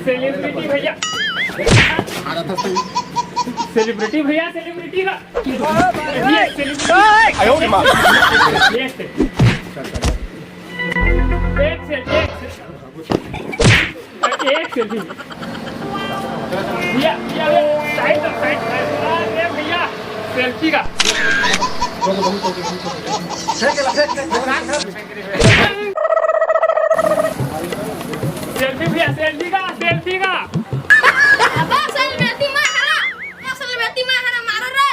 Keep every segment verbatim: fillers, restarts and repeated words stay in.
Celebrity भैया। Celebrity भैया, celebrity ना। ये सेलिब्रिटी। एक सेकंड। एक सेकंड, एक सेकंड। एक सेकंड। भैया, भैया, भैया, साइड दो, साइड, साइड। अरे भैया, सेल्फी का। सेल्फी भैया, सेल्फी का, सेल्फी का। अबे, सेलिब्रिटी मैं हरा। असल में ती मैं हरा मारो रे।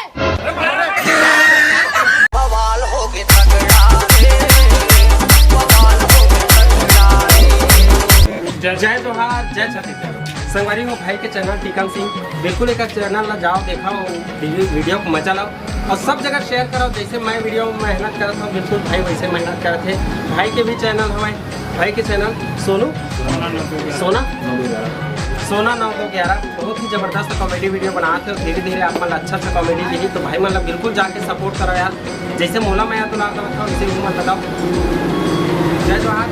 बवाल हो गए तगड़ा रे, बवाल हो गए तगड़ा रे। जय जोहार, जय छत्तीसगढ़। संगवारी हो, भाई के चैनल टीकम सिंह, बिल्कुल एक चैनल ला जाओ, देखा हो वीडियो, वीडियो को मजा लाओ और सब जगह शेयर करो। जैसे मैं वीडियो में मेहनत करत हूँ, बिल्कुल भाई वैसे मेहनत करत है। भाई के भी चैनल हमारे, भाई के चैनल सोनू, सोना, सोना नौ दो ग्यारह। बहुत ही जबरदस्त कॉमेडी वीडियो बनात हे। धीरे धीरे आप मन ला अच्छा अच्छा कॉमेडी दिही, तो भाई मन ला बिल्कुल जाके सपोर्ट करो यार। जैसे मोला मया दुलार देवत हव, वैसे उमन ला दव। जय जोहार।